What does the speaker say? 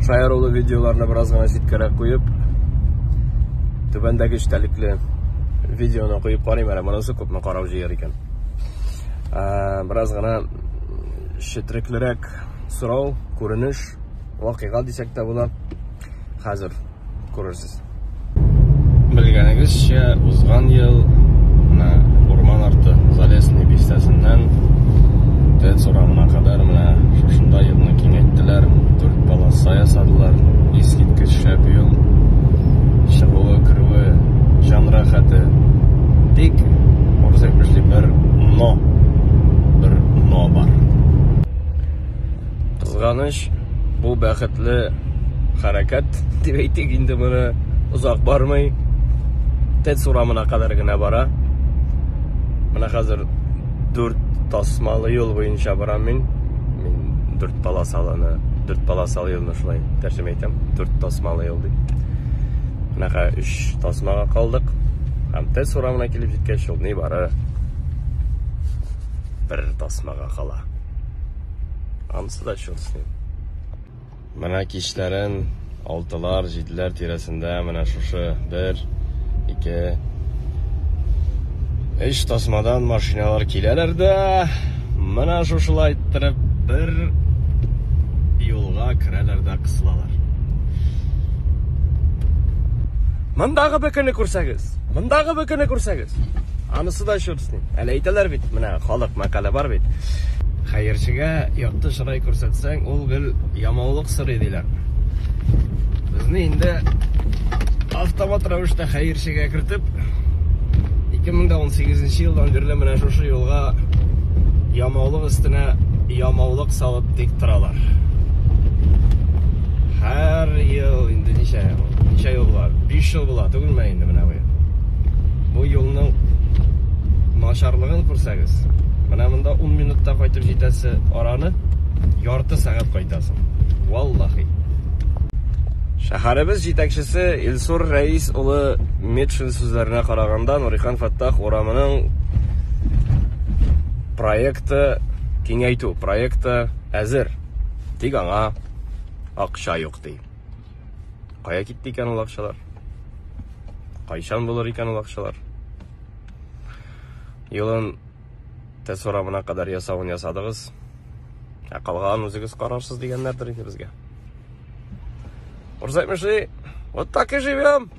Шаярулы видеоларны бераз гына читкәрәк куеп, түбәндәге эчтәлекле видеоны куеп карыйм әле, монысы күпме карау җыяр икән. Бераз гына четреклерәк сорау, күренеш, вакыйга дисәк тә була. Хәзер күрерсез. Белгәнегезчә, узган ел менә урман арты Залесный бистәсеннән ТЭЦ урамына кадәр менә шушында юлны киңәйттеләр, дүрт полоса ясадылар. Искиткеч шәп юл. Чыгуы, керүе, җан рәхәте. Тик, урыс әйтмешли, бер но, бер но бар. Кызганыч, бу бәхетле хәрәкәт дип әйтик инде моны озак бармый. ТЭЦ урамына кадәр генә бара. Менә хәзер дүрт тасмалы юл буенча барам мин. Мин дүрт полосалыны, дүрт полосалы юлны шулай тәрҗемә итәм. Дүрт тасмалы юл дип. Менә хәзер өч тасмага калдык. Һәм ТЭЦ урамына килеп җиткәч, ул нибары бер тасмага кала. Анысы да черт с ним. Менә кичләрен алтылар, җиделәр тирәсендә менә шушы бер, ике, өч тасмадан машиналар киләләр дә, менә шушылай иттереп бер юлга керәләр дә кысылалар. Мондагы бөкене күрсәгез, мондагы бөкене күрсәгез. Анысы да черт с ним. Әле әйтәләр бит, менә халык мәкале бар бит. Хәерчегә якты чырай күрсәтсәң, ул гел ямаулык сорый диләр. Безне инде автомат рәвештә хәерчегә кертеп, 2018 елдан бирле менә шушы юлга ямаулык өстенә ямаулык салып тик торалар. Һәр ел инде ничә, ничә ел була? 5 ел була, түгелме инде менә бу? Бу юлның начарлыгын күрсәгез, менә монда 10 минутта кайтып җитәсе араны ярты сәгать кайтасың. Валлахи. Шәһәребез җитәкчесе Илсур Рәис улы Метшин сүзләренә караганда, Нурихан Фәттах урамының проекты киңәйтү проекты әзер. Тик аңа акча юк ди. Кая китте икән ул акчалар? Кайчан булыр икән ул акчалар? Юлын ТЭЦ урамына кадәр ясавын ясадыгыз. Ә калганын үзегез карарсыз дигәннәрдер инде безгә. Урыс әйтмешли, вот так и живем.